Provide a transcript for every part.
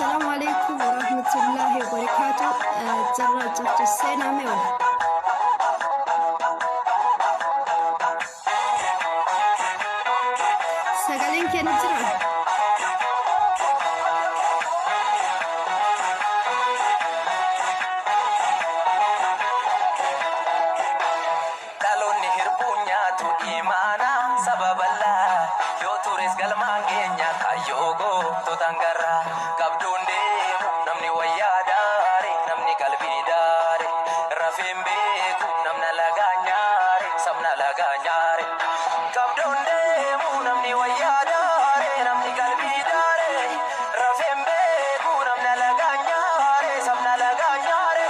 Assalaamu alaikum warahmatullaahi wabarakaatu. Jirra jirtu seenaa mee wal. Sagaleen keenya jira? Dhaloonni hirbuu nyaatu imaana saba bal'aa yoo tures galmaan geenya kaayyoo goototaan garraa qabduun deemu namni wayyaa daare namni qalbii daare rafeen beeku namna lagaa nyaare sabna lagaa nyaare qabduun deemu namni wayyaa daare namni qalbii daare rafeen beeku namna lagaa nyaare sabna lagaa nyaare.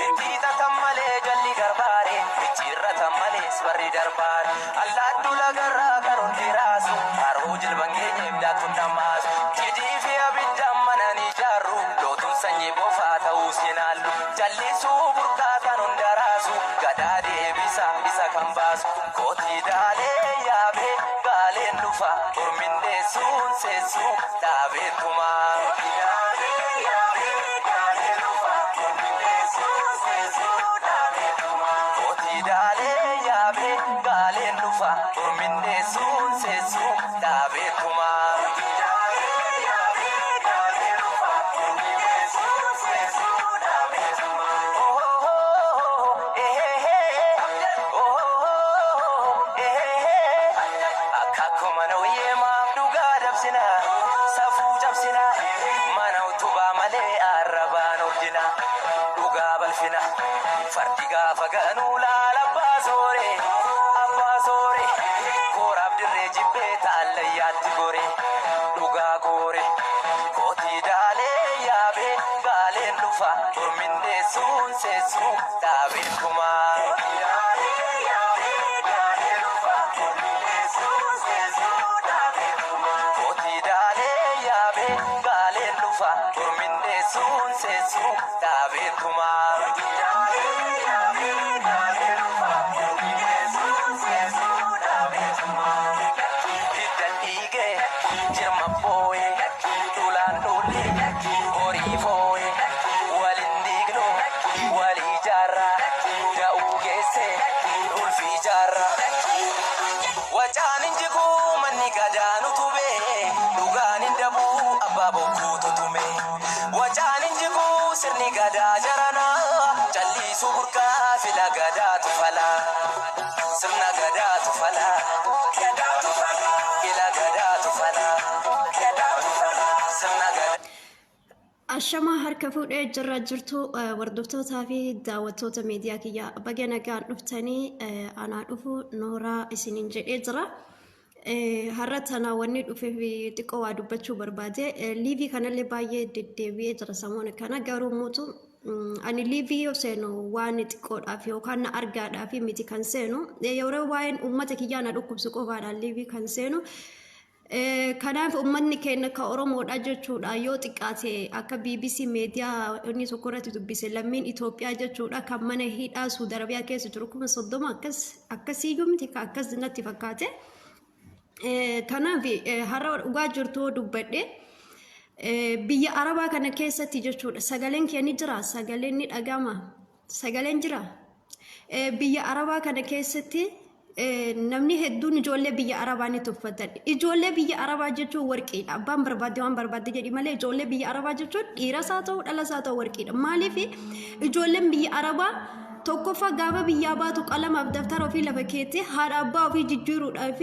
Itti hiixatan malee jalli garbaare, micciirratan malees barri darbaare. Allaattuu lagarraa kan hundi raasu, haroo jilban geenyeef daaktuun dhamaasu. Cidii fi abiddaan mana ni ijaarru, lootuun sanyii bofaa ta'uus hin haallu. Jallisuu burqaa kan hunda raasu, gadaa deebisa isa kan baasu. Kootii daalee yaabee baaleen dhufa, ormin deessuun seessu dhaabee tumaa. Kootii daalee yaabee baaleen dhufa, ormin deessuun seessu dhaabee tumaa. Kootii daalee yaabee baaleen dhufa, ormin deessuun seessu dhaabee tumaa. Kootii daalee yaabee baaleen dhufa, ormin deessuun seessu dhaabee tumaa. Akkakkuma nooyyee maaf dhugaa dabsina safuu cabsina mana utubaa malee arrabaan ordina dhugaa balfina fardi gaafa ganuu laala abbaa soore abbaa soore kooraaf dirree jibbee taallayyaatti gore dhugaa goore kootii daalee yaabee baaleen dhufa ormin deessuun seessuu dhaabee tumaa. Kootii daalee yaabee baaleen dhufa ormin deessuun seessuu dhaabee tumaa. Kootii daalee yaabee baaleen dhufa ormin deessuun seessuu dhaabee tumaa. Kootii daalee yaabee baaleen dhufa ormin deessuun seessuu dhaabee tumaa. Hidda dhiigee jirma boo'ee dhulaan dhuullee horii foo'ee walin diignu wal ijaarra da'uu geesse ulfi ijaarra. Wacaan hin jiguu manni gadaan utubee dhugaan hin dabuu abbaa bokkuu tutume. Wacaan hin jiguu sirni gadaa jaranaa calliisuu burqaa fila gadaatu falaa. Sirna gadaatu falaa. Gadaatu falaa. Ila gadaatu falaa. Gadaatu falaa. Sirna gadaa. Ashamaa harka fuudhee jirra jirtu hordoftootaa fi daawwattoota miidiyaa kiyyaa baga nagaan dhuftanii anaa dhufu nooraa isiniin jedhee jira. Har'a tana wanni dhufeef xiqqoo waa dubbachuu barbaade. Liivii kanallee baay'ee deddeebi'ee jira samoona kana garuu mootu ani liivii yoo seenu waan xiqqoodhaaf yookaan na argaadhaaf miti kan seenu yeroo waa'een uummata kiyyaa na dhukkubsu qofaadhaan liivii kan seenu. Kanaaf uummanni keenya ka Oromoodha jechuudha yoo xiqqaate akka BBC meediyaa inni tokko irratti dubbise lammiin Itoophiyaa jechuudha kan mana hidhaa Suudi Arabiyaa keessa jiru 30,000 akkas akkasiiyyuu miti ka akkas natti fakkaate. Kanaaf har'a dhugaa jirtu yoo dubbadhe biyya Arabaa kana keessatti jechuudha sagaleen kee ni jira sagaleen ni dhagama sagaleen jira. Biyya Arabaa kana keessatti namni hedduun ijoollee biyya Arabaa ni tuffatan. Ijoollee biyya Arabaa jechuun warqiidha. Abbaan barbaadde waan barbaadde jedhi malee ijoollee biyya Arabaa jechuun dhiiras haa ta'u dhalas haa ta'u warqiidha. Maaliif ijoolleen biyya Arabaa tokkoffaa gaafa biyyaa baatu qalamaaf daftara ofii lafa keettee haadha abbaa ofii jijjiiruudhaaf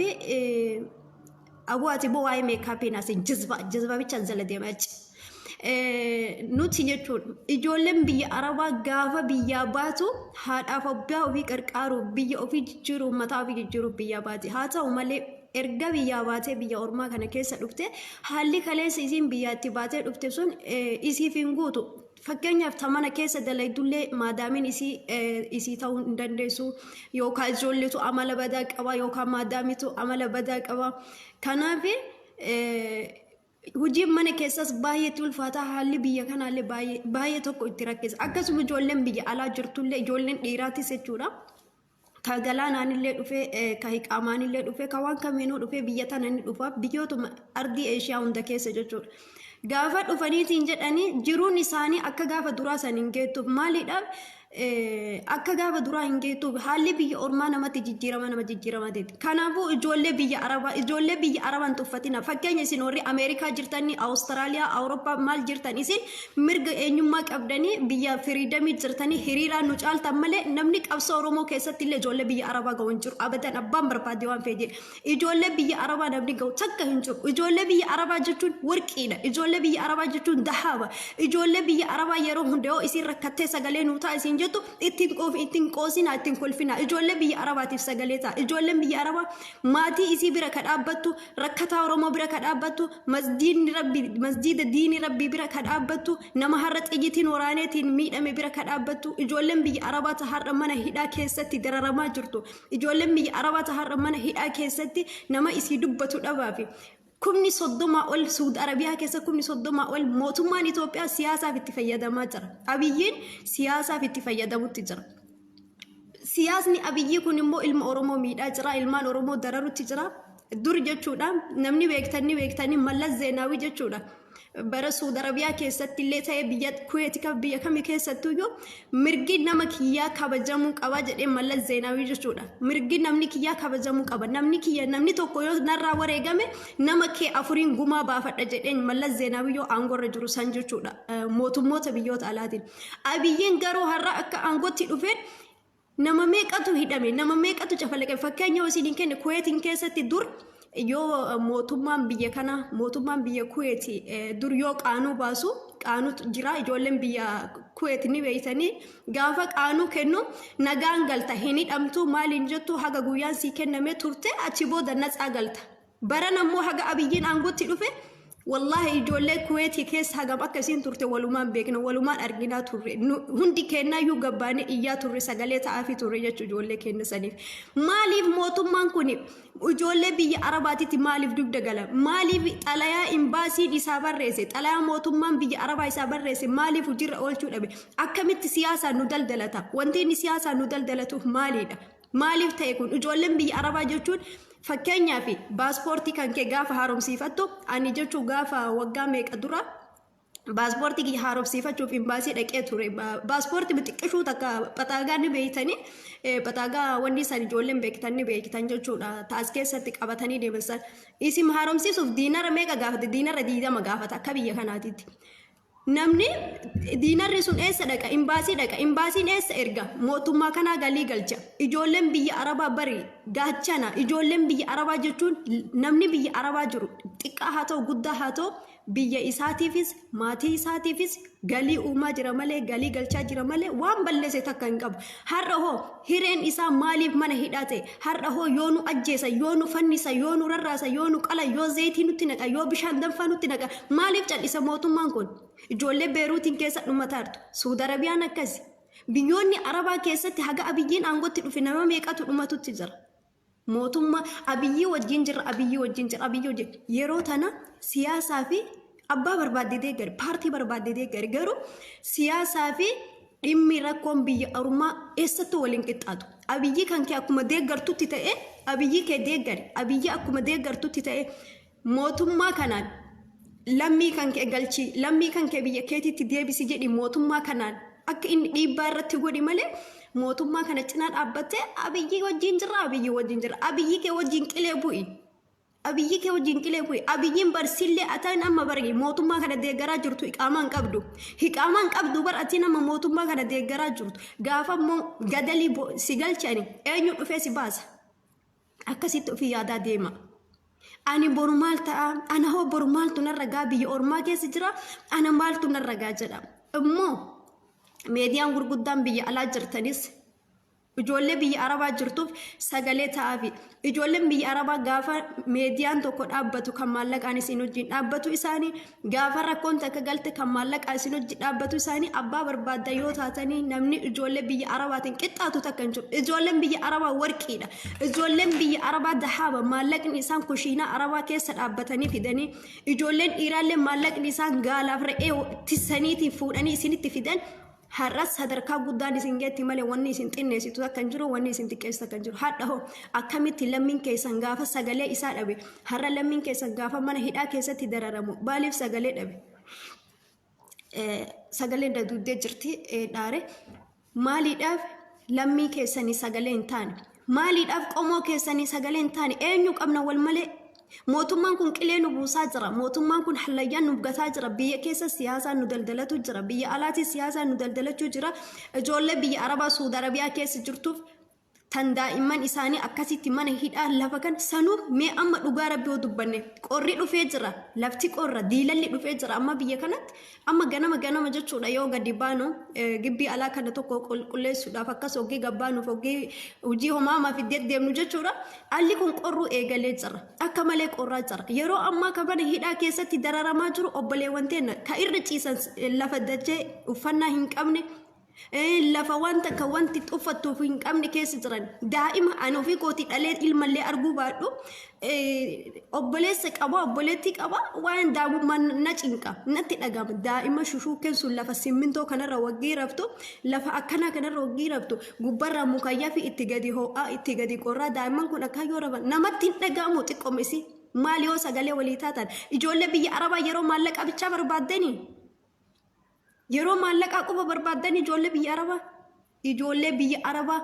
aboo ati boo waa'ee meekaappii naasii jizba jizba bichaan jala deema jechi. Nuti jechuun ijoolleen biyya Arabaa gaafa biyyaa baatu haadhaaf abbaa ofii qarqaaruuf biyya ofii jijjiiruuf mataa ofii jijjiiruuf biyyaa baati. Haa ta'u malee erga biyyaa baatee biyya ormaa kana keessa dhufte haalli kaleessa isiin biyyaatti baatee dhufte sun isiif hin guutu. Fakkeenyaaf ta mana keessa dalaydullee maadaamiin isii isii ta'uu hin dandeessu yookaan ijoolleetu amala badaa qaba yookaan maadaamitu amala badaa qaba. Kanaaf hojiin mana keessas baay'eetti ulfaata haalli biyya kanaallee baay'ee baay'ee tokko itti rakkisa. Akkasuma ijoolleen biyya alaa jirtullee ijoolleen dhiiraatis jechuudha. Ka galaanaanillee dhufee ka hiqaamaanillee dhufee ka waan kamiinuu dhufee biyya tana ni dhufa biyyootuma ardii Eeshiyaa hunda keessa jechuudha. Gaafa dhufaniitiin jedhanii jiruun isaanii akka gaafa duraa san hin geettuuf. Maaliidhaaf akka gaafa duraa hin geettuuf? Haalli biyya ormaa namatti jijjiirama, nama jijjiirama deeti. Kanaafuu ijoollee biyya Arabaa, ijoollee biyya Arabaa hin tuffatina. Fakkeenya isin warri Ameerikaa jirtanii, Awustiraaliyaa, Awurooppaa maal jirtan, isin mirga eenyummaa qabdanii biyya freedomii jirtanii hiriiraan nu caaltan malee, namni qabsoo Oromoo keessatti illee ijoollee biyya Arabaa ga'u hin jiru. Abadan, abbaan barbaade waan fe'e. Ijoollee biyya Arabaa namni ga'u takka hin jiru. Ijoollee biyya Arabaa jechuun warqiidha. Ijoollee biyya Arabaa jechuun dahaaba. Ijoollee biyya Arabaa yeroo hunda yoo isin rakkattee sagalee nuu ta'a isin jettu, ittiin qoofi, ittiin qoosinaa, ittiin kolfinaa. Ijoollee biyya Arabaatiif sagalee ta'a. Ijoolleen biyya Arabaa maatii isii bira ka dhaabbattu, rakkataa Oromoo bira ka dhaabbattu, masjiidni Rabbi, masjiida diinii Rabbii bira ka dhaabbattu, nama har'a xiyyitiin waraaneetiin miidhame bira ka dhaabbattu, ijoolleen biyya Arabaa ta har'a mana hidhaa keessatti dararamaa jirtu. Ijoolleen biyya Arabaa ta har'a mana hidhaa keessatti nama isii dubbatu dhabaafi. 30,000 ol Suud Arabiyaa keessa, 30,000 ol mootummaan Itoophiyaa siyaasaaf itti fayyadamaa jira. Abiyyiin siyaasaaf itti fayyadamutti jira. Siyaasni Abiyyii kun immoo ilma Oromoo miidhaa jira, ilmaan Oromoo dararutti jira. Dur jechuudha, namni beektanii beektanii Mallas Zeenaawii jechuudha. Bara Suud Arabiyaa keessatti illee ta'e, biyya Kuweeti, biyya kamii keessattuyyuu, mirgi nama kiyyaa kabajamuu qaba jedhee Mallas Zeenaawii jechuudha. Mirgi namni kiyyaa kabajamuu qaba. Namni kiyya, namni tokko yoo narraa wareegame, nama kee afuriin gumaa baafadha jedheen Mallas Zeenaawii yoo aangoorra jiru san jechuudha. Mootummoota biyyoota alaatiin. Abiyyiin garuu har'a akka aangootti dhufeen nama meeqatu hidhame, nama meeqatu cafalaqe? Fakkeenya yoo isin kenne, Kuweetiin keessatti dur yoo mootummaan biyya kana, mootummaan biyya Kuweeti dur yoo qaanuu baasu, qaanuutu jira, ijoolleen biyya Kuweet ni beeytanii, gaafa qaanuu kennu nagaan galta, hin hidhamtu, maaliin jettu, haga guyyaan sii kenname turte, achi booda natsaa galta. Baran ammoo haga Abiyyiin aangootti dhufe, wallaahi ijoollee Kuweetii keessa hagam akka isiin turte walumaan beekna, walumaan arginaa turre. Hundi keenyaayyuu gabbaanee iyyaa turre, sagalee ta'aafii turre jechuudha ijoollee keenya saniif. Maaliif mootummaan kun ijoollee biyya Arabaatitti maaliif dugda gala? Maaliif xalayaa imbaasiin isaa barreesse, xalayaa mootummaan biyya Arabaa isaa barreesse maaliif hojiirra oolchuu dhabe? Akkamitti siyaasaan nu daldalata? Wanti inni siyaasaan nu daldalatuuf maaliidha? Maaliif ta'e kun? Ijoolleen biyya Arabaa jechuun, fakkeenyaaf, paaspoortii kan kee gaafa haaromsiifattu, ani jechuun gaafa waggaa meeqa dura paaspoortii kiyya haaromsiifachuuf imbaasii dhaqee ture. Paaspoortii xiqqishuu takka, baxaagaa ni beeytanii, baxaagaa wanni isaan ijoolleen beektan ni beektan jechuudha. Taas keessatti qabatanii deeman san. Isin haaromsiisuuf diinara meeqa gaafate? Diinara 20 gaafata akka biyya kanaatitti. Namni diinarri sun eessa dhaqa? Imbaasii dhaqa. Imbaasiin eessa erga? Mootummaa kanaa galii galcha. Ijoolleen biyya Arabaa bari gaachana. Ijoolleen biyya Arabaa jechuun, namni biyya Arabaa jiru xiqqaa haa ta'u, guddaa haa ta'u, biyya isaatiifis maatii isaatiifis galii uumaa jira malee, galii galchaa jira malee, waan balleesse takka hin qabu. Har'a hoo hireen isaa maaliif mana hidhaa ta'e? Har'a hoo yoo nu ajjeesa, yoo nu fannisa, yoo nu rarraasa, yoo nu qala, yoo zayitii nutti naqa, yoo bishaan danfaa nutti naqa, maaliif cal'isa mootummaan kun? Ijoollee Beeruutiin keessa dhumataartu. Suud Arabiyaan akkasi. Biyyoonni Arabaa keessatti haga Abiyyiin aangootti dhufe nama meeqatu dhumatutti jira? Mootummaa Abiyyii wajjin jirra, Abiyyii wajjin jira, Abiyyii wajjin. Yeroo tana siyaasaa fi abbaa barbaadde deeggari, paartii barbaadde deeggari, garuu siyaasaa fi dhimmi rakkoon biyya ormaa eessattuu waliin qixxaatu. Abiyyii kan kee akkuma deeggartutti ta'e, Abiyyii kee deeggari, Abiyyii akkuma deeggartutti ta'e, mootummaa kanaan lammii kan kee galchii, lammii kan kee biyya keetiitti deebisi jedhi, mootummaa kanaan akka inni dhiibbaa irratti godhi malee, mootummaa kana cinaa dhaabbattee Abiyyii wajjin jirra, Abiyyii wajjin jirra, Abiyyii kee wajjin qilee bu'i. Abiyyii kee wajjin qilee bu'i. Abiyyiin barsillee ataan amma bari mootummaa kana deeggaraa jirtu iqaamaa hin qabdu. Iqaamaa hin qabdu bar atiin amma mootummaa kana deeggaraa jirtu. Gaafa immoo gadalii si galchani, eenyu dhufee si baasa? Akkasitti ofii yaadaa deema. Ani boru maal ta'a? Ana hoo boru maaltu narra gaa? Biyya ormaa keessa jira? Ana maaltu narra gaa jedha. Immoo miidiyaan gurguddaan biyya alaa jirtanis ijoollee biyya Arabaa jirtuuf sagalee ta'aafi. Ijoolleen biyya Arabaa gaafa miidiyaan tokko dhaabbatu kan maallaqaan isin wajjin dhaabbatu isaanii, gaafa rakkoon takka galte kan maallaqaa isin wajjin dhaabbatu isaanii. Abbaa barbaadda yoo taatanii, namni ijoollee biyya Arabaatiin qixxaatu takka hin jiru. Ijoolleen biyya Arabaa warqiidha. Ijoolleen biyya Arabaa dahaaba. Maallaqni isaan kushiinaa Arabaa keessa dhaabbatanii fidanii, ijoolleen dhiiraallee maallaqni isaan gaalaaf re'ee tissaniitiin fuudhanii isinitti fidan, har'as sadarkaa guddaan isin geetti malee wanni isin xinneessitu akka hin jiru, wanni isin xiqqeessitu akka hin jiru. Hadha hoo akkamitti lammiin keessan gaafa sagalee isaa dhabe, har'a lammiin keessan gaafa mana hidhaa keessatti dararamu maaliif sagalee dhabe? Sagaleen daduuddee jirti dhaare. Maaliidhaaf lammii keessanii sagalee hin taane? Maaliidhaaf qomoo keessanii sagalee hin taane? Eenyu qabna wal malee? Mootummaan kun qilee nu buusaa jira. Mootummaan kun hallayyaan nu gataa jira. Biyya keessa siyaasaan nu daldalatu jira. Biyya alaatii siyaasaan nu daldalachuu jira. Ijoollee biyya Arabaa Suudi Arabiyaa keessa jirtuuf tan daa'imman isaanii akkasitti mana hidhaa lafa kan sanuu. Mee amma dhugaa Rabbii yoo dubbanne, qorri dhufee jira, lafti qorra, diilalli dhufee jira. Amma biyya kanatti amma ganama ganama jechuudha yoo gadi baanu, gibbii alaa kana tokko qulqulleessuudhaaf akkas hoggii gabbaanuuf, hoggii hojii homaamaa fi deddeemnu jechuudha, alli kun qorruu eegalee jira, akka malee qorraa jira. Yeroo ammaa ka mana hidhaa keessatti dararamaa jiru obboleewwan teenna ka irra ciisan, lafa dachee uffannaa hin qabne, lafa waan takka wanti uffattuuf hin qabne keessa jiran. Daa'ima ani ofii kootii dhalee ilmallee arguu baadhu, obboleessa qaba, obboleettii qaba, waan daa'imummaan na cinqa natti dhagama. Daa'ima shushuukkeen sun lafa simmintoo kanarra waggii raftu, lafa akkanaa kanarra waggii raftu, gubbarraa mukayyaa fi itti gadi ho'aa, itti gadi qorraa, daa'imman kun akka yoo rafan namatti hin dhaga'amu xiqqoomisi. Maal yoo sagalee walii taatan? Ijoollee biyya Arabaa yeroo maallaqa bichaa barbaaddanii, yeroo maallaqaa qofa barbaaddan, ijoollee biyya Arabaa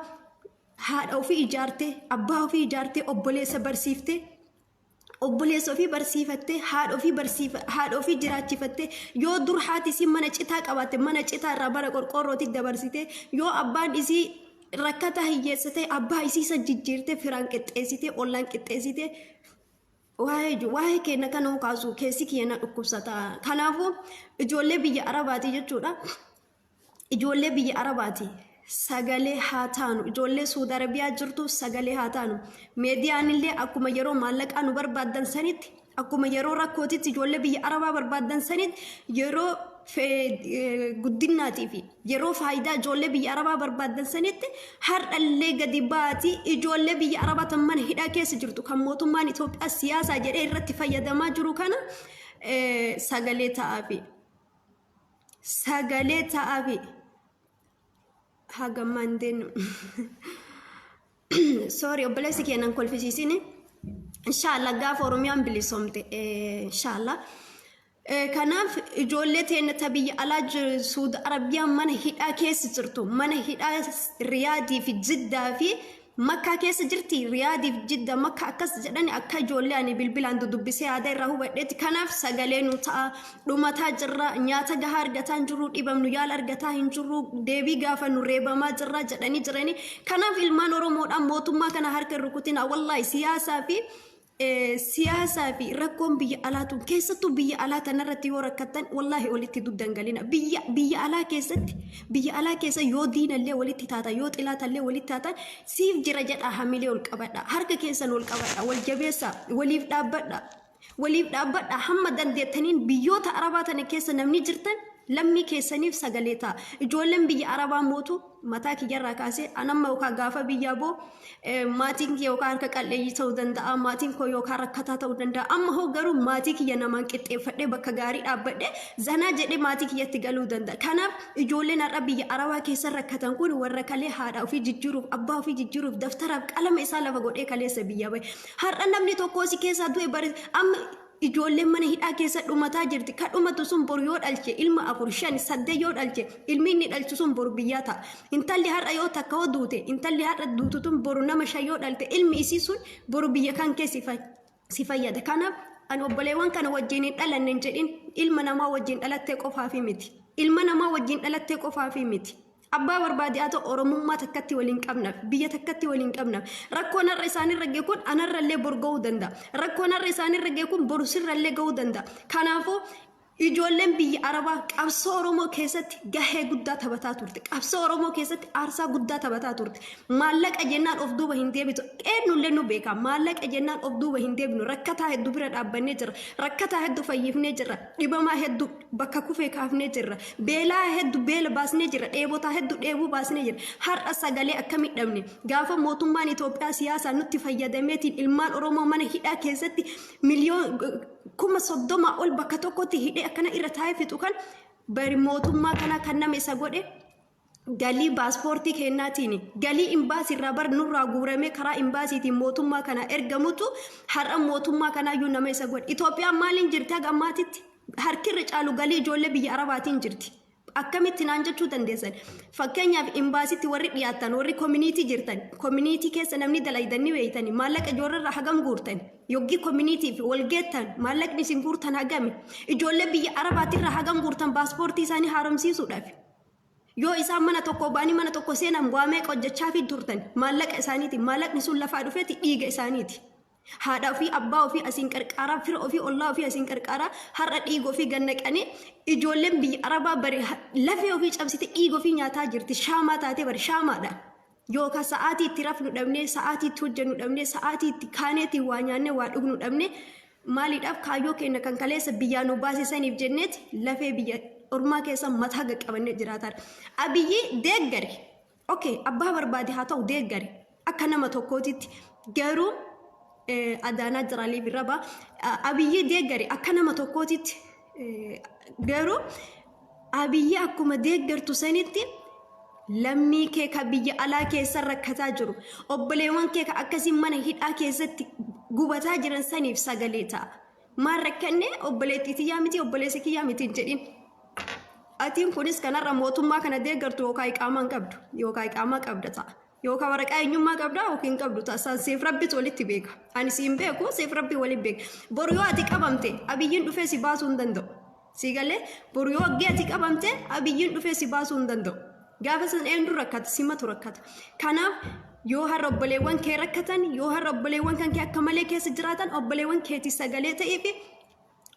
haadha ofii ijaartee, abbaa ofii ijaartee, obboleessa barsiiftee, obboleessa ofii barsiifattee, haadha ofii barsiifa, haadha ofii jiraachifattee, yoo dur haati isii mana citaa qabaatte mana citaa irraa bara qorqoorrootti dabarsitee, yoo abbaan isii rakkataa hiyyeessa ta'e abbaa isii san jijjiirtee, firaan qixxeessitee, ollaan qixxeessitee. Waa'ee keenya kana kaasu keessi kiyya na dhukkubsata. Kanaafuu ijoollee biyya Arabaati jechuudha. Ijoollee biyya Arabaati. Sagalee haa taanu. Ijoollee Suudi Arabiyaa jirtu sagalee haa taanu. Miidiyaan illee akkuma yeroo maallaqaa nu barbaaddan sanitti, akkuma yeroo rakkootitti ijoollee biyya Arabaa barbaaddan sanitti, yeroo guddinaatii fi yeroo faayidaa ijoollee biyya Arabaa barbaaddan sanitti, har'allee gadi baati ijoollee biyya Arabaa tan mana hidhaa keessa jirtu, kan mootummaan Itoophiyaa siyaasaa jedhee irratti fayyadamaa jiru kana sagalee ta'aafi. Sagalee ta'aafi. Hagammaan deenu. Sorry, obboleessi keenan kolfisiisini. Inshaallah gaafa Oromiyaan bilisoomte, inshaallah. Kanaaf ijoollee teenya ta biyya alaa jiru, Suudi Arabiyaa mana hidhaa keessa jirtu, mana hidhaa Riyaadii fi Jiddaa fi Makkaa keessa jirti. Riyaadii fi Jiddaa, Makkaa akkas jedhani, akka ijoollee ani bilbilaan dudubbisee yaada irraa hubadheetti. Kanaaf sagalee nu ta'a. Dhumataa jirra, nyaata gahaa argataa hin jirru, dhibamnu yaala argataa hin jirru, deebii gaafa nu reebamaa jirra jedhanii jiranii. Kanaaf ilmaan Oromoodhaan mootummaa kana harka hin rukutina. Wallaahi siyaasaa fi rakkoon biyya alaatu, keessattuu biyya alaa tanarratti yoo rakkattan, wallaahi walitti duddan galina. Biyya alaa keessatti, biyya alaa keessa yoo diinallee walitti taatan, yoo xilaatallee walitti taatan, siif jira jedha, hamilee ol qabadha, harka keessan ol qabadha, wal jabeessaa, waliif dhaabbadha, waliif dhaabbadha. Hamma dandeettaniin biyyoota Arabaa tana keessa namni jirtan lammii keessaniif sagalee ta'a. Ijoolleen biyya Arabaa mootu mataa kiyyarraa kaasee anamma yookaan gaafa biyyaa boo maatiin kiyya yookaan harka qalleeyyii ta'uu danda'a, maatiin koo yookaan rakkataa ta'uu danda'a. Amma hoo garuu maatii kiyya namaan qixxeeffadhee, bakka gaarii dhaabbadhee, zanaa jedhee maatii kiyyatti galuu danda'a. Kanaaf ijoolleen har'a biyya Arabaa keessa rakkatan kun warra kalee haadha ofii jijjiiruuf, abbaa ofii jijjiiruuf daftaraaf qalama isaa lafa godhee kaleessa biyya bahe. Har'a namni tokko si keessaa du'e bari amma ijoolleen mana hidhaa keessa dhumataa jirti. Ka dhumatu sun boru yoo dhalche ilma afur, shan, saddeet yoo dhalche, ilmi inni dhalchu sun boru biyyaa ta'a. Intalli har'a yoo takka yoo duute, intalli har'a duutu tun boru nama shan yoo dhalte, ilmi isii sun boru biyya kan kee si fayyada. Kanaaf ani obboleewwan kana wajjin hin dhalanne hin jedhin. Ilma namaa wajjin dhalattee qofaafi miti. Ilma namaa wajjin dhalattee qofaafi miti. Abbaa barbaade haa ta'u, Oromummaa takkatti waliin qabnaaf, biyya takkatti waliin qabnaaf. Rakkoon har'a isaanirra ga'e kun anarrallee bor ga'uu danda'a. Rakkoon har'a isaanirra ga'e kun boru sirrallee ga'uu danda'a. Kanaafuu ijoolleen biyya Arabaa qabsoo Oromoo keessatti gahee guddaa taphataa turte. Qabsoo Oromoo keessatti aarsaa guddaa taphataa turte. Maallaqa jennaan of duuba hin deebitu. Eenyullee nu beeka. Maallaqa jennaan of duuba hin deebinu. Rakkataa hedduu bira dhaabbannee jirra. Rakkataa hedduu fayyifnee jirra. Dhibamaa hedduu bakka kufee kaafnee jirra. Beelaa hedduu beela baasnee jirra. Dheebotaa hedduu dheebuu baasnee jirra. Har'a sagalee akkamii dhabne? Gaafa mootummaan Itoophiyaa siyaasaan nutti fayyadameetiin ilmaan Oromoo mana hidhaa keessatti miliyoon 30,000 ol bakka tokkotti hidhee akkana irra taa'ee fixu kan bari mootummaa kana kan nama isa godhe galii paaspoortii kennaatiin, galii imbaasii irraa bar nurraa guuramee karaa imbaasiitiin mootummaa kana ergamutu har'a mootummaa kanaayyuu nama isa godhe. Itoophiyaan maaliin jirti haga ammaatitti? Harki irra caalu galii ijoollee biyya Arabaatiin jirti. Akkamitti naan jechuu dandeessan? Fakkeenyaaf imbaasitti warri dhiyaattan, warri community jirtan, community keessa namni dalaydan ni beeytani. Maallaqa ijoollee irraa hagam guurtan? Yoggii community fi wal geettan maallaqni isin guurtan hagami? Ijoollee biyya Arabaatirraa hagam guurtan paaspoortii isaanii haaromsiisuudhaaf? Yoo isaan mana tokko ba'anii mana tokko seenan waa meeqa hojjechaa fi turtan maallaqa isaaniiti. Maallaqni sun lafaa dhufeeti dhiiga isaaniiti. Haadha ofii, abbaa ofii asiin qarqaaraa, fira ofii, ollaa ofii asiin qarqaaraa, har'a dhiiga ofii gannaqanii ijoolleen biyya Arabaa bari lafee ofii cabsite dhiiga ofii nyaataa jirti. Shaamaa taatee bari shaamaadha. Yookaan sa'aatii itti rafnu dhabnee, sa'aatii itti hojjennu dhabnee, sa'aatii itti kaaneetiin waa nyaannee waa dhugnu dhabnee, maaliidhaaf? Kaayyoo keenya kan kaleessa biyyaa nu baasisaniif jenneeti lafee biyya ormaa keessa mataa qaqqabannee jiraataa. Abiyyi deeggari. Okay, abbaa barbaade haa ta'u deeggari. Akka nama tokkootitti garuu adaanaa jiraaliif irra ba'a. Abiyyi deeggari akka nama tokkootitti, garuu Abiyyi akkuma deeggartu sanitti lammii kee ka biyya alaa keessa rakkataa jiru, obboleewwan kee ka akkasii mana hidhaa keessatti gubataa jiran saniif sagalee ta'a. Maal rakkanne, obboleettii tiyyaa miti, obboleessa kiyyaa miti hin jedhin. Atiin kunis kanarra mootummaa kana deeggartu yookaan iqaamaa hin qabdu yookaan iqaamaa qabda ta'a. Yookaan waraqaa eenyummaa qabdaa yookiin qabdu ta'a. San siif Rabbitu walitti beeka. Ani siin beeku, siif Rabbi walitti beeka. Boru yoo ati qabamte Abiyyiin dhufee si baasuu hin danda'u. Si galee? Boru yoo waggee ati qabamte Abiyyiin dhufee si baasuu hin danda'u. Gaafa san eenyu rakkata? Simatu rakkata. Kanaaf yoo har'a obboleewwan kee rakkatan, yoo har'a obboleewwan kan kee akka malee keessa jiraatan, obboleewwan keetii sagalee ta'ee fi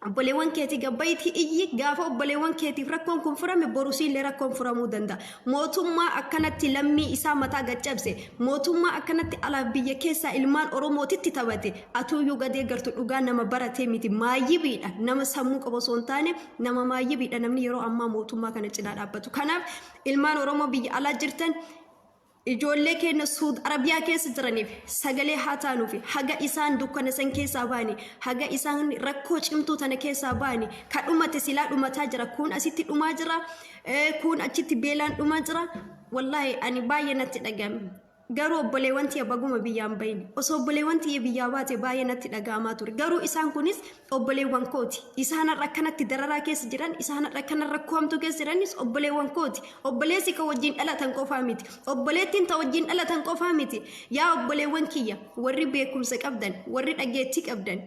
obboleewwan keetii gabbayitii iyyi. Gaafa obboleewwan keetiif rakkoon kun furame, boru siillee rakkoon furamuu danda'a. Mootummaa akkanatti lammii isaa mataa gaccabse, mootummaa akkanatti alaaf biyya keessaa ilmaan Oromootitti taphate, atuuyyuu gadee gartu dhugaa nama baratee miti, maayyibiidha. Nama sammuu qabu osoo hin taane nama maayyibiidha namni yeroo ammaa mootummaa kana cinaa dhaabbatu. Kanaaf ilmaan Oromoo biyya alaa jirtan, ijoollee keenya Suud Arabiyaa keessa jiraniif sagalee haa taanuufi. Haga isaan dukkana san keessaa ba'anii, haga isaan rakkoo cimtuu tana keessaa ba'anii, ka dhumate silaa dhumataa jira, kun asitti dhumaa jira, kun achitti beelaan dhumaa jira. Wallaahi ani baay'ee natti dhaga'ame. Garuu obboleewwan tiyya baguma biyyaan bahin. Osoo obboleewwan tiyya biyyaa baate baay'ee natti dhaga'amaa ture. Garuu isaan kunis obboleewwan kooti. Isaan har'a akkanatti dararaa keessa jiran, isaan har'a akkana rakkoo hamtuu keessa jiranis obboleewwan kooti. Obboleessi kan wajjin dhalatan qofaa miti. Obboleettiin ta wajjin dhalatan qofaa miti. Yaa obboleewwan kiyya, warri beekumsa qabdan, warri dhageettii qabdan,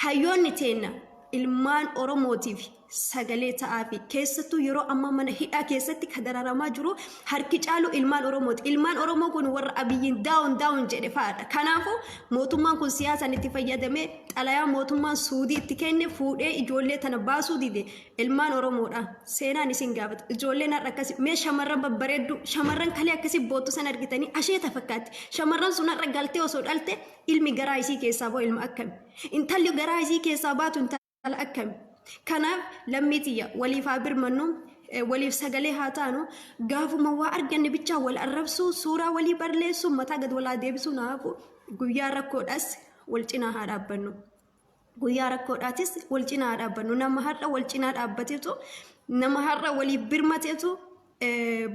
hayyoonni teenna, ilmaan Oromootiif sagalee ta'aa fi keessattuu yeroo ammaa mana hidhaa keessatti ka dararamaa jiru harki caalu ilmaan Oromooti. Ilmaan Oromoo kun warra Abiyyiin down down jedhe fa'aadha. Kanaafuu mootummaan kun siyaasaan itti fayyadamee xalayaa mootummaan Suudii itti kenne fuudhee ijoollee tana baasuu dide. Ilmaan Oromoodha. Seenaan isin gaafata. Ijoolleen har'a akkasi mee shamarran babbareedduu, shamarran kalee akkasi boottu san argitanii asheeta fakkaatti. Shamarran sun har'a galtee osoo dhalte ilmi garaa isii keessaa ba'u ilma akkami? Intalli garaa isii keessaa baatu intala akkami? Kanaaf lammii tiyya, waliif haa birmannu, waliif sagalee haa taanu. Gaafuma waa arganne bichaa wal arrabsuu, suuraa walii barleessuu, mataa gad walaa deebisuu naafu. Guyyaa rakkoodhaas wal cinaa haa dhaabbannu. Guyyaa rakkoodhaatis wal cinaa haa dhaabbannu. Nama har'a wal cinaa dhaabbatetu, nama har'a waliif birmatetu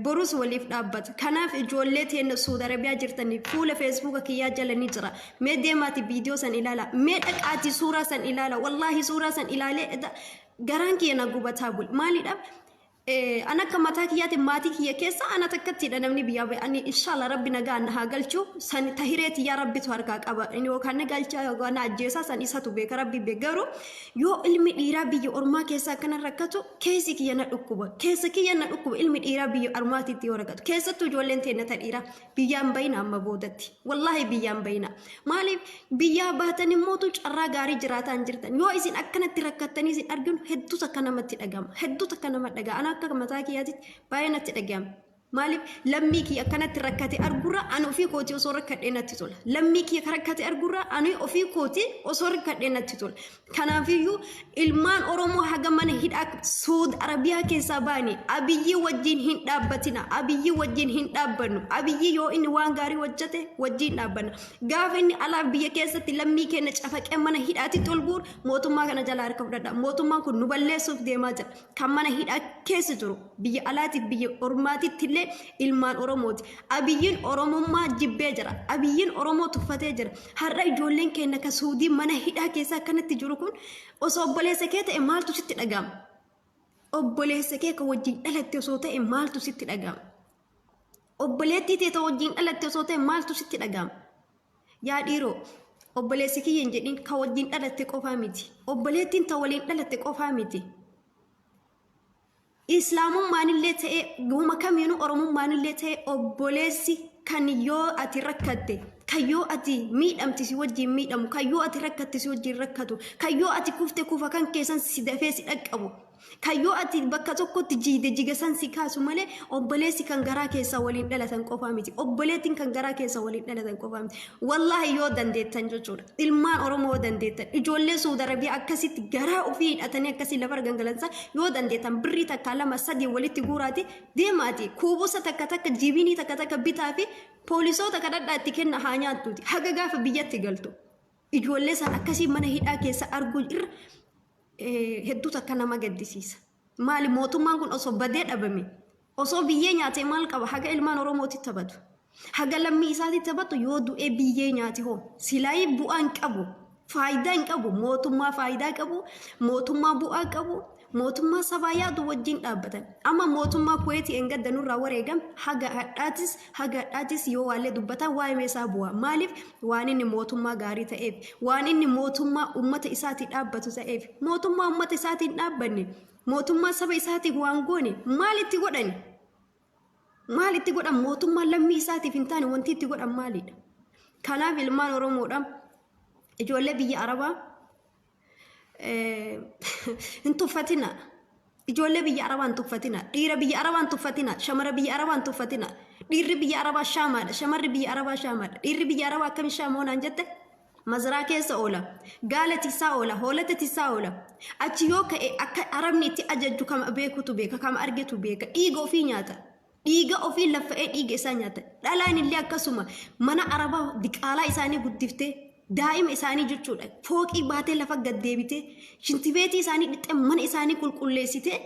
borus waliif dhaabbata. Kanaaf ijoollee teenya Suud Arabiyaa jirtanii, fuula Feesbuuka kiyyaa jala ni jira. Mee deemaati viidiyoo san ilaala. Mee dhaqaati suuraa san ilaala. Wallaahi suuraa san ilaalee garaan kiyya na gubataa bule. Maaliidhaaf? An akka mataa kiyyaatiin maatii kiyya keessa ana takkattiidha namni biyyaa bahe. Ani inshallah Rabbi nagaa na haa galchu. San tahiree tiyyaa Rabbitu harkaa qaba. Inni yookaan na galcha yookaan na ajjeesaa, san isatu beeka, Rabbi beeka. Garuu yoo ilmi dhiiraa biyya ormaa keessa akkana rakkatu keessi kiyya na dhukkuba. Keessa kiyya na dhukkuba ilmi dhiiraa biyya ormaatiitti yoo rakkatu. Keessattuu ijoolleen teenya ta dhiiraa biyyaan bayina amma boodatti. Wallaahi biyyaan bayina. Maaliif biyyaa baatan immootu carraa gaarii jiraataa hin jirtan. Yoo isin akkanatti rakkattanii isin arginu hedduu takka namatti dhagama. Hedduu takka nama dhagama. Ana akka mataa kiyyaatitti baay'ee natti dhagama. Maaliif? Lammii kiyya akkanatti rakkate argurra ani ofii kootii osoo rakkadhee natti tola. Lammii kiyya rakkate argurra ani ofii kootii osoo rakkadhee natti tola. Kanaafiyyuu ilmaan Oromoo haga mana hidhaa Suud Arabiyaa keessaa ba'anii Abiyyi wajjin hin dhaabbatina. Abiyyi wajjin hin dhaabbannu. Abiyyi yoo inni waan gaarii hojjete wajjin dhaabbanna. Gaafa inni alaaf biyya keessatti lammii keenya cafaqee mana hidhaatitti ol guuru mootummaa kana jalaa harka fudhadha. Mootummaan kun nu balleessuuf deemaa jira. Kan mana hidhaa keessa jiru biyya alaatiif biyya ormaatitti illee illee ilmaan Oromooti. Abiyyiin Oromummaa jibbee jira. Abiyyiin Oromoo tuffatee jira. Har'a ijoolleen keenya ka Suudii mana hidhaa keessa akkanatti jiru kun osoo obboleessa kee ta'e maaltu sitti dhaga'ama? Obboleessa kee ka wajjin dhalatte osoo ta'e maaltu sitti dhaga'ama? Obboleettii tee ta wajjin dhalatte osoo ta'e maaltu sitti dhaga'ama? Yaa dhiiroo, obboleessi kiyya hin jedhin ka wajjin dhalatte qofaa miti. Obboleettiin ta waliin dhalatte qofaa miti. Islaamummaanillee ta'e guma kamiinuu Oromummaanillee ta'e obboleessi kan yoo ati rakkatte kan yoo ati miidhamte si wajjin miidhamu kan yoo ati rakkatte si wajjin rakkatu kan yoo ati kufte kufa kan keessan si dafee si dhaqqabu Kan yoo ati bakka tokkotti jiide jiga san si kaasu malee obboleessi kan garaa keessaa waliin dhalatan qofaa miti. Obboleettiin kan garaa keessaa waliin dhalatan qofaa miti. Wallaahi yoo dandeettan jechuudha. Ilmaan Oromoo yoo dandeettan ijoollee Suudi Arabiyaa akkasitti garaa ofii hidhatanii akkasii lafarra gangalansan yoo dandeettan birrii takkaa lama sadii walitti guuraati deemaati kuubusa takka takka jibinii takka takka bitaa fi poolisoota kadhadhaa itti kenna haa nyaattuuti. Haga gaafa biyyatti galtu. Ijoollee san akkasii mana hidhaa keessa arguu irra hedduu takka nama gaddisiisa. Maali mootummaan kun osoo badee dhabame osoo biyyee nyaatee maal qaba haga ilmaan Oromootti taphatu. Haga lammii isaatti taphatu yoo du'ee biyyee nyaate hoo silaayii bu'aa hin qabu faayidaa hin qabu mootummaa faayidaa qabu mootummaa bu'aa qabu mootummaa sabaa yaadu wajjin dhaabbatan. Amma mootummaa Kuweetii engadda nurraa wareegame haga hadhaatis Haga hadhaatis yoo waallee dubbatan waa'ee isaa bu'a. Maaliif? Waan inni mootummaa gaarii ta'eef. Waan inni mootummaa ummata isaatii dhaabbatu ta'eef. Mootummaa ummata isaatii hin dhaabbanne. Mootummaa saba isaatiif waan goone maal itti godhani? Maal itti godhan? Mootummaa lammii isaatiif hin taane wanti itti godhan maalidha? Kanaaf ilmaan Oromoodha. Ijoollee biyya Arabaa hin tuffatina. Ijoollee biyya Arabaa hin tuffatina. Dhiira biyya Arabaa hin tuffatina. Shamara biyya Arabaa hin tuffatina. Dhiirri biyya Arabaa shaamaadha. Shamarri biyya Arabaa shaamaadha. Dhiirri biyya Arabaa akkamiin shaama naan jette? Mazaraa keessa oola. Gaala tiksaa oola. Hoolata tiksaa oola. Achi yoo ka'e akka Arabni itti ajajju kama beekutu beeka. Kama argetu beeka. Dhiiga ofii nyaata. Dhiiga ofii laffa'ee dhiiga isaa nyaata. Dhalaan illee akkasuma mana arabaa diqaalaa isaanii guddiftee daa'ima isaanii jechuudha. Fooqii baatee lafa gad deebitee shintibeetii isaanii dhixxee mana isaanii qulqulleessitee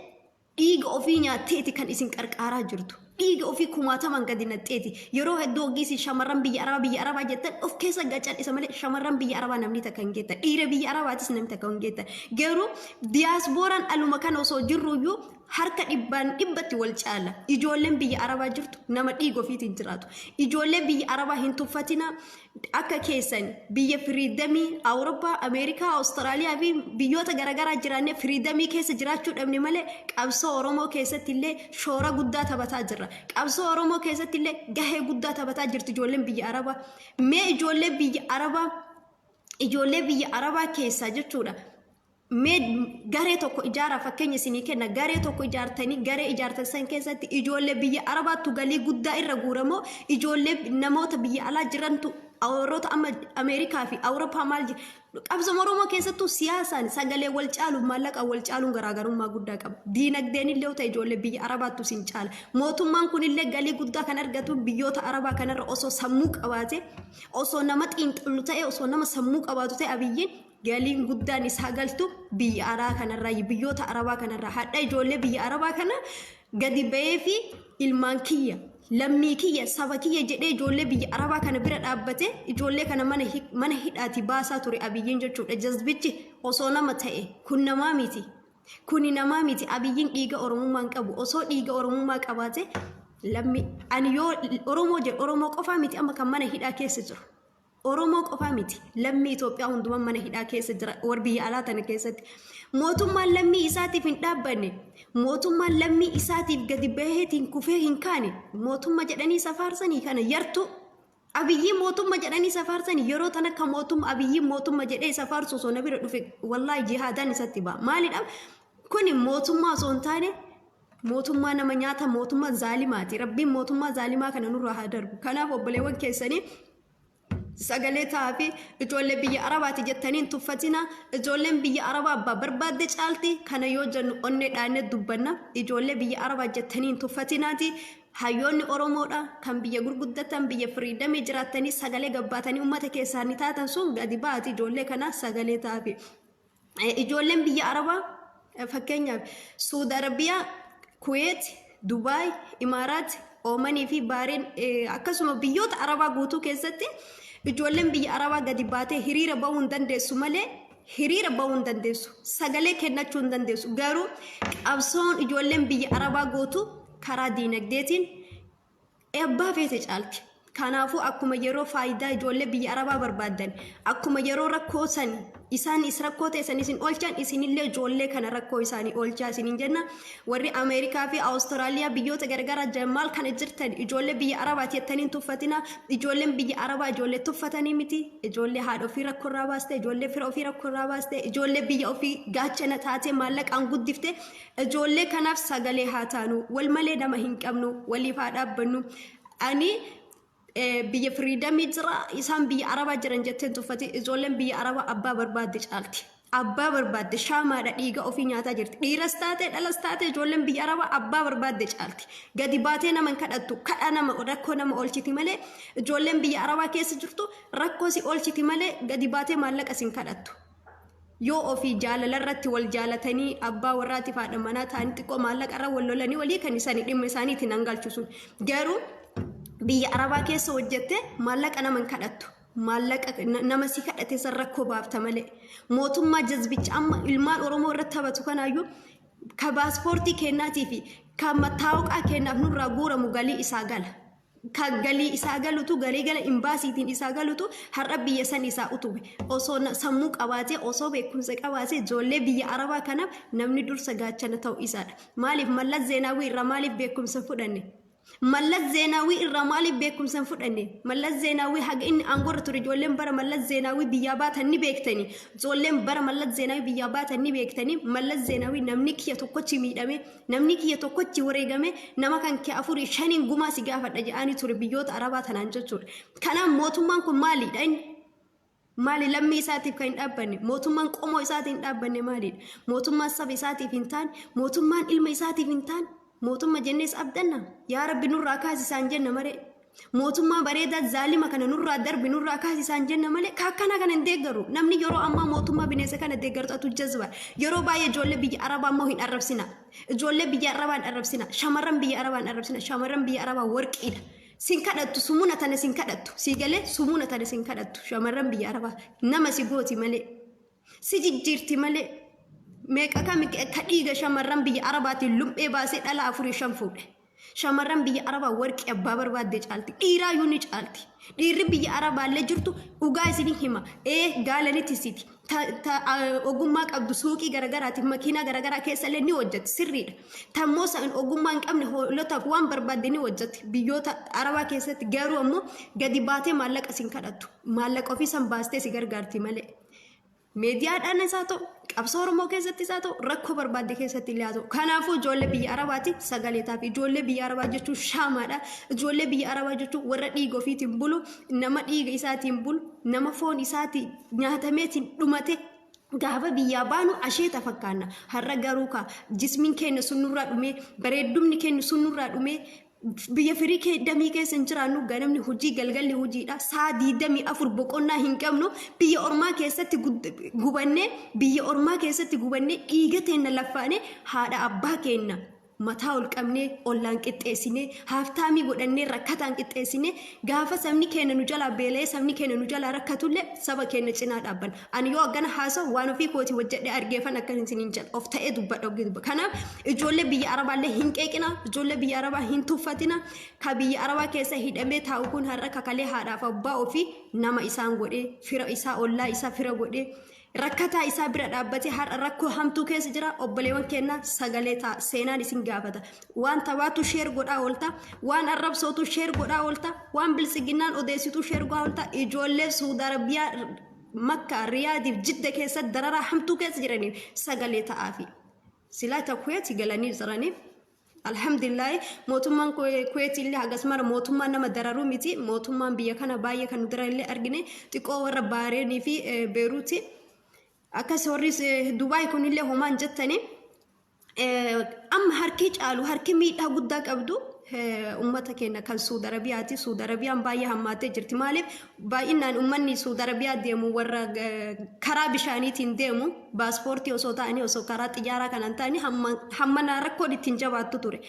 dhiiga ofii nyaatteeti kan isin qarqaaraa jirtu. Dhiiga ofii kumaatamaan gadi naqxeeti. Yeroo hedduu hoggiisi shamarran biyya arabaa biyya arabaa jettan of keessa gacal'isa malee shamarran biyya arabaa namni takka hin geettan. Dhiira biyya arabaatis namni takka hin geettan. Garuu diyaasbooraan aluma kana osoo jirruyyuu harka dhibbaan dhibbatti wal caala. Ijoolleen biyya Arabaa jirtu nama dhiiga ofiitiin jiraatu. Ijoollee biyya Arabaa hin tuffatina. Akka keessan biyya firiidamii Awurooppaa, Ameerikaa, Awustiraaliyaa fi biyyoota garaagaraa jiraannee firiidamii keessa jiraachuu dhabne malee qabsoo Oromoo keessatti illee shoora guddaa taphataa jirra. Qabsoo Oromoo keessatti illee gahee guddaa taphataa jirti ijoolleen biyya Arabaa. Mee ijoollee biyya Arabaa ijoollee biyya Arabaa keessaa jechuudha. Mee garee tokko ijaaraa fakkeenya isinii kenna garee tokko ijaartanii garee ijaartan san keessatti ijoollee biyya Arabaattu galii guddaa irra guuramoo ijoollee namoota biyya alaa jirantu warroota amma Ameerikaa fi Awurooppaa maal qabsoo Oromoo keessattuu siyaasaan sagalee wal caaluun maallaqa wal caaluun garaagarummaa guddaa qaba. Diinagdeen illee ta'e ijoollee biyya Arabaattu isin caala. Mootummaan kun illee galii guddaa kan argatu biyyoota Arabaa kanarra osoo sammuu qabaate osoo nama xiinxallu ta'e osoo nama sammuu qabaatu ta'e Abiyyiin Galiin guddaan isaa galtu biyya araa kanarraa biyyoota arabaa kanarraa hadha ijoollee biyya arabaa kana gadi ba'ee fi ilmaan kiyya lammii kiyya saba kiyya jedhee ijoollee biyya arabaa kana bira dhaabbate ijoollee kana mana hidhaati baasaa ture Abiyyiin jechuudha. Jazbichi osoo nama ta'e kun namaa miti. Kuni namaa miti. Abiyyiin dhiiga Oromummaa hin qabu. Osoo dhiiga Oromummaa qabaate lammi ani yoo Oromoo jedhu Oromoo qofaa miti amma kan mana hidhaa keessa jiru. Oromoo qofaa miti lammii Itoophiyaa hundumaa mana hidhaa keessa jira war biyya alaa tana keessatti. Mootummaan lammii isaatiif hin dhaabbanne, mootummaan lammii isaatiif gadi baheetiin kufee hin kaane, mootumma jedhanii isa faarsanii kana yartuu. Abiyyii mootumma jedhanii isa faarsanii yeroo tana akka mootumma Abiyyii mootumma jedhee isa faarsu osoo na bira dhufe wallaahi jihaadaan isatti ba'a. Maalidha? Kuni mootummaa osoo hin taane mootummaa nama nyaata mootummaa zaalimaati. Rabbiin mootummaa zaalimaa kana nurraa haa darbu. Kanaaf obboleewwan keessanii sagalee ta'aa fi ijoollee biyya Arabaati jettanii hin tuffatina. Ijoolleen biyya Arabaa abbaa barbaadde caalti. Kana yoo jennu onnee dhaannee dubbanna. Ijoollee biyya Arabaa jettanii hin tuffatinaati. Hayyoonni Oromoodha kan biyya gurguddatan biyya firiidamii jiraattanii sagalee gabbaatanii uummata keessaa ni taatan sun gadi ba'aati ijoollee kana sagalee ta'aafi. Ijoolleen biyya Arabaa fakkeenyaaf Suudi Arabiyaa, Kuweet, Dubaay, Imaaraat, Oomanii fi Baareen akkasuma biyyoota Arabaa guutuu keessatti ijoolleen biyya Arabaa gadi baatee hiriira bahuu hin dandeessu malee, hiriira bahuu hin dandeessu, sagalee kennachuu hin dandeessu. Garuu qabsoon ijoolleen biyya Arabaa gootu karaa diinagdeetiin abbaa feete caalti. Kanaafuu akkuma yeroo faayidaa ijoollee biyya Arabaa barbaaddan, akkuma yeroo rakkoo san isaan is rakkoo ta'e san isin oolchan, isinillee ijoollee kana rakkoo isaanii oolchaa isiniin jenna. Warri Ameerikaa fi Awustiraaliyaa biyyoota garagaraa jiran maal kana jirtan, ijoollee biyya Arabaati jettanii hin tuffatina. Ijoolleen biyya Arabaa ijoollee tuffatanii miti. Ijoollee haadha ofii rakkoo irraa baaste, ijoollee fira ofii rakkoo irraa baaste, ijoollee biyya ofii gaachana taatee maallaqaan guddifte. Ijoollee kanaaf sagalee haa taanu. Wal malee nama hin qabnu. Waliif haa dhaabbannu. Ani biyya freedom jira, isaan biyya Arabaa jiran jetteen tuffate. Ijoolleen biyya Arabaa abbaa barbaadde caalti. Abbaa barbaadde shaamaadha, dhiiga ofii nyaataa jirti. Dhiiras taate dhalas taate ijoolleen biyya Arabaa abbaa barbaadde caalti. Gadi baatee nama hin kadhattu. Kadha nama rakkoo nama oolchiti malee, ijoolleen biyya Arabaa keessa jirtu rakkoo si oolchiti malee gadi baatee maallaqa si hin kadhattu. Yoo ofii jaalala irratti wal jaalatanii abbaa warraatiif haadha manaa ta'anii xiqqoo maallaqa irra wal lolanii walii kan isaanii dhimma isaaniitiin hangalchu sun. Garuu biyya Arabaa keessa hojjette maallaqa nama hin kadhattu. Maallaqa nama si kadhate san rakkoo baafta malee. Mootummaa jazbicha amma ilmaan Oromoo irratti taphatu kanaayyuu ka paaspoortii kennaatii fi ka mattaawaqaa kennaaf nurraa guuramu galii isaa gala. Ka galii isaa galutu, galii gala imbaasiitiin isaa galutu har'a biyya san isaa utube. Osoo sammuu qabaatee, osoo beekumsa qabaatee, ijoollee biyya Arabaa kanaaf namni dursa gaachana ta'u isaadha. Maaliif Mallas Zeenaawii irraa maaliif beekumsa fudhanne? Mallas Zeenaawii irraa maaliif beekumsa hin fudhanne? Mallas Zeenaawii haga inni aangoorra ture ijoolleen bara Mallas Zeenaawii biyyaa baatan ni beektani. Ijoolleen bara Mallas Zeenaawii biyyaa baatan ni beektani. Mallas Zeenaawii namni kiyya tokkochi miidhame, namni kiyya tokkochi wareegame, nama kan kee afurii shaniin gumaa si gaafadha jedhaanii ture biyyoota Arabaa tanaan jechuudha. Kanaaf mootummaan kun maalidha inni? Maali lammii isaatiif kan hin dhaabbanne? Mootummaan qomoo isaatiif hin dhaabbanne maalidha? Mootummaan saba isaatiif hin taane, mootummaan ilma isaatiif hin taane, mootummaa jennees abdanna. Yaa Rabbi nurraa kaasi isaan jenna malee. Mootummaa bareedaa zaalima kana nurraa darbi, nurraa kaasi isaan jenna malee ka akkana kana hin deeggaru. Namni yeroo ammaa mootummaa bineensa kana deeggartu atu jazba. Yeroo baay'ee ijoollee biyya Arabaa immoo hin arrabsina. Ijoollee biyya Arabaa hin arrabsina. Shamarran biyya Arabaa hin arrabsina. Shamarran biyya Arabaa warqiidha. Sin kadhattu, sumuna tana sin kadhattu. Sii galee, sumuna tana sin kadhattu. Shamarran biyya Arabaa nama si gooti malee. Si jijjiirti malee. Meeqa kami ka dhiiga shamarran biyya Arabaatiin lum'ee baasee dhala afurii shan fuudhe. Shamarran biyya Arabaa warqii, abbaa barbaadde caalti. Dhiiraayyuu ni caalti. Dhiirri biyya Arabaallee jirtu dhugaa isinii hima. Ee, gaala ni tisiti. Ogummaa qabdu suuqii garagaraatiif makiinaa garagaraa keessallee ni hojjetti, sirriidha. Tammoo san ogummaa hin qabne hoolotaaf waan barbaadde ni hojjetti biyyoota Arabaa keessatti. Garuu ammoo gadi baatee maallaqa sin kadhattu. Maallaqa ofii san baastee si gargaarti malee. Miidiyaadhaan isaa ta'u, qabsoo Oromoo keessatti isaa ta'u, rakkoo barbaadde keessatti illee haa ta'u. Kanaafuu ijoollee biyya Arabaati sagalee taaf. Ijoollee biyya Arabaa jechuun shaamaadha. Ijoollee biyya Arabaa jechuun warra dhiiga ofiitiin bulu, nama dhiiga isaatiin bulu, nama foon isaatiin nyaatameetiin dhumate. Gaafa biyyaa baanu asheeta fakkaanna. Har'a garuu ka jismiin keenya sun nurraa dhumee, bareeddumni keenya sun nurraa dhumee, biyya firii kee damii keessa hin jiraannu. Ganamni hojii, galgalli hojiidha. Saa 24 boqonnaa hin qabnu. Biyya ormaa keessatti gubannee, biyya ormaa keessatti gubannee, dhiiga teenna laffaanee, haadha abbaa keenna mataa ol qabnee ollaan qixxeessinee, haaftaamii godhannee rakkataan qixxeessinee, gaafa sabni keenya nu jalaa beela'ee, sabni keenya nu jalaa rakkatullee saba keenya cinaa dhaabban. Ani yoo akkana haasa'u waan ofii kooti hojjedhee argeefan akkan isiniin jedha, of ta'ee dubbadha oggee dubba. Kanaaf ijoollee biyya Arabaallee hin qeeqina, ijoollee biyya Arabaa hin tuffatina. Ka biyya Arabaa keessa hidhamee taa'u kun har'a kakalee haadhaaf abbaa ofii nama isaan godhee, fira isaa, ollaa isaa fira godhee, rakkataa isaa bira dhaabbatee har'a rakkoo hamtuu keessa jira. Obboleewwan keenya, sagalee ta'a, seenaan isin gaafata. Waan taphaatu share godhaa oolta, waan arrabsootu share godhaa oolta, waan biltsiginnaan odeessitu share godhaa oolta. Ijoollee Suudi Arabiyaa, Makkaa, Riyaadiif Jidda keessatti dararaa hamtuu keessa jiraniif sagalee ta'aafi. Silaa ta Kuweeti galanii jiraniif. Alhamdulillah, mootummaan Kuweetii illee hagas mara mootummaan nama dararuu miti. Mootummaan biyya kana baay'ee kan nu daran illee argine xiqqoo warra Baareenii fi Beeruuti. Akkas warri Dubaay kunillee homaan jettanii amma harki caalu, harki miidhaa guddaa qabdu ummata keenya kan Suudi Arabiyaati. Suudi Arabiyaan baay'ee hammaattee jirti. Maaliif baay'inaan uummanni Suudi Arabiyaa deemu warra karaa bishaaniitiin deemu, paaspoortii osoo ta'anii, osoo karaa xiyyaaraa kanaan ta'anii hammana rakkoon ittiin jabaattu ture.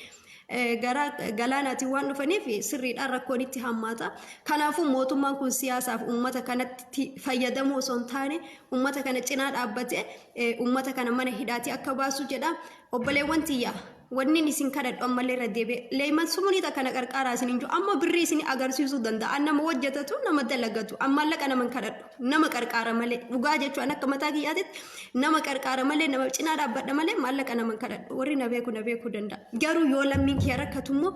Gara galaanaatiin waan dhufaniif sirriidhaan rakkoon itti hammaata. Kanaafuu mootummaan kun siyaasaaf uummata kanatti fayyadamuu osoo hin taane uummata kana cinaa dhaabbatee uummata kana mana hidhaatii akka baasu jedha. Obboleewwan tiyyaa, wanni isin kadhadhu ammallee irra deebi'e leeyman sumurii takka na qarqaaraa isin hin jiru. Amma birrii isin agarsiisuu danda'a. An nama hojjetatu, nama dalagatu, an maallaqa nama hin kadhadhu, nama qarqaara malee. Dhugaa jechuun akka mataa kiyyaatitti nama qarqaara malee, nama cinaa dhaabbadha malee maallaqa nama hin kadhadhu. Warri na beeku na beekuu danda'a. Garuu yoo lammiin kiyya rakkatu immoo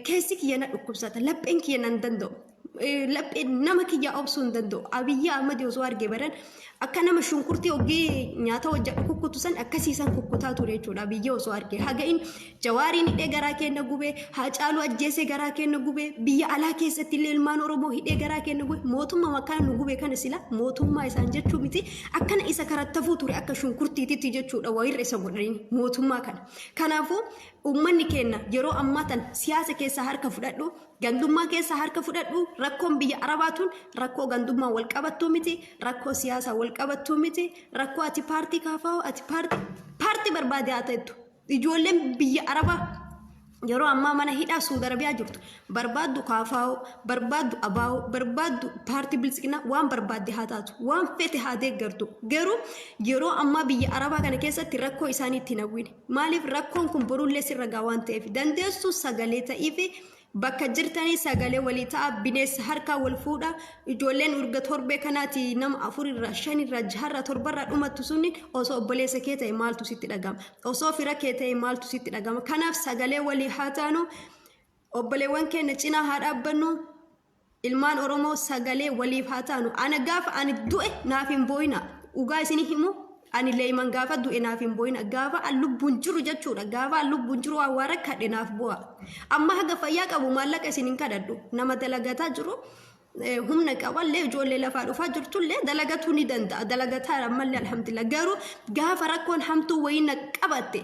keessi kiyya na dhukkubsata, lapheen kiyya nan danda'u. Lapheen nama kiyyaa obsuu hin danda'u. Abiyyi Ahmad osoo arge baran akka nama shunkurtii hoggii nyaata hojjedhu kukkutu san akkasiisan kukkutaa ture jechuudha. Abiyyi osoo arge haga'in Jawaariin hidhee garaa keenya gubee, Haacaaluu ajjeesee garaa keenya gubee, biyya alaa keessatti illee ilmaan Oromoo hidhee garaa keenya gubee, mootummaa makkaan nu gube kana sila mootummaa isaan jechuu miti, akkana isa karattafuu ture akka shunkurtiititti jechuudha, wayirra isa godhanii mootummaa kana. Kanaafuu uummanni keenya yeroo ammaa tan siyaasa keessaa harka fudhadhu, gandummaa keessaa harka fudhadhu. Rakkoon biyya Arabaa tun rakkoo gandummaa wal qabattuu miti, rakkoo siyaasaa wal qabattuu miti, rakkoo ati paartii kaafaa'u, ati paartii barbaade haa ta'ettu. Ijoolleen biyya Arabaa yeroo ammaa mana hidhaa Suudi Arabiyaa jirtu barbaaddu kaafaa'u, barbaaddu abaa'u, barbaaddu paartii biltsiginaa, waan barbaadde haa taatu, waan fete haa deeggartu. Garuu yeroo ammaa biyya Arabaa kana keessatti rakkoo isaanii itti hin hawwine. Maaliif? Rakkoon kun borullee sirra gaa waan ta'eef. Dandeessu sagalee ta'iifi, bakka jirtanii sagalee walii ta'a, bineensa harkaa wal fuudha. Ijoolleen urga torbee kanaati nama afurirraa, shanirraa, jaharraa, torbarraa dhumattu sunni osoo obboleessa kee ta'e maaltu sitti dhagama? Osoo fira kee ta'e maaltu sitti dhagama? Kanaaf sagalee walii haa taanu, obboleewwan keenya cinaa haa dhaabbannu. Ilmaan Oromoo, sagalee waliif haa taanu. Ana gaafa ani du'e naaf hin boo'ina. Dhugaa isinii himu, ani leeyman gaafa du'e naaf hin boo'ina. Gaafa an lubbuun jiru jechuudha. Gaafa an lubbuun jiru waan waa rakkadhe naaf bu'a. Amma haga fayyaa qabu maallaqa isin hin kadhadhu. Nama dalagataa jiru, humna qaballee, ijoollee lafaa dhufaa jirtullee dalagatuu ni danda'a. Dalagataa ammallee, alhamdulillah. Garuu gaafa rakkoon hamtuu wayii na qabatte,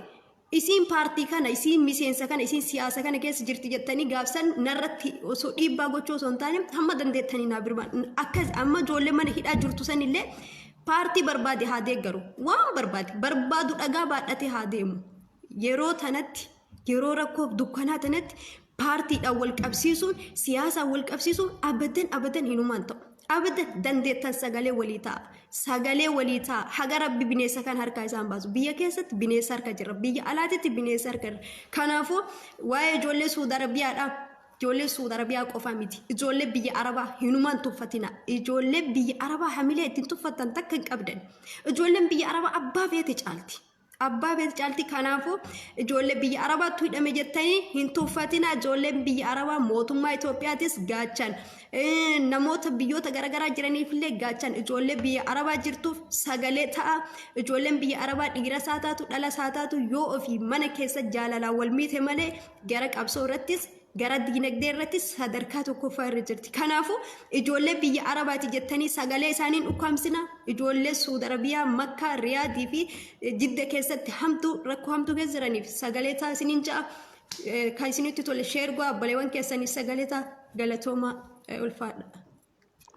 isiin paartii kana, isiin miseensa kana, isiin siyaasa kana keessa jirti jettanii gaafsan narratti osoo dhiibbaa gochuu osoo hin taane hamma dandeettanii naa birmaan. Akkas amma ijoollee mana hidhaa jirtu sanillee paartii barbaade haa deeggaru, waan barbaade barbaadu dhagaa baadhatee haa deemu. Yeroo tanatti, yeroo rakkoof dukkanaa tanatti, paartiidhaan wal qabsiisuun, siyaasaan wal qabsiisuun abadan abadan hinumaan ta'u. Abadan dandeettan sagalee walii ta'a. Sagalee walii ta'a. Haga Rabbi bineensa kan harkaa isaan baasu. Biyya keessatti bineensa harka jira. Biyya alaatitti bineensa harka jira. Kanaafuu waa'ee ijoollee Suudi Arabiyaadha. Ijoollee Suudi Arabiyaa qofa miti. Ijoollee biyya Arabaa hinumaan tuffatina. Ijoollee biyya Arabaa hamilee ittiin tuffattan takka hin qabdan. Ijoolleen biyya Arabaa abbaa feete caalti. Abbaa feete caalti. Kanaafuu ijoollee biyya Arabaattu hidhame jettanii hin tuffatina. Ijoolleen biyya Arabaa mootummaa Itoophiyaatis gaachan. Namoota biyyoota garaagaraa jiraniif illee gaachan. Ijoollee biyya Arabaa jirtuuf sagalee ta'a. Ijoolleen biyya Arabaa dhiira isaa taatu, dhala isaa taatu, yoo ofii mana keessa jaalalaan wal miite malee gara qabsoo irrattis, gara diinagdee irrattis sadarkaa tokkoffaa irra jirti. Kanaafuu ijoollee biyya Arabaati jettanii sagalee isaaniin ukkaamsina. Ijoollee Suudi Arabiyaa, Makkaa, Riyaadii fi Jidda keessatti hamtuu rakkoo hamtuu keessa jiraniif sagalee ta'a isiniin ja'a. Kan isinitti tole share godhaa, obboleewwan keessanii sagalee ta'a. Galatoomaa, ulfaadha.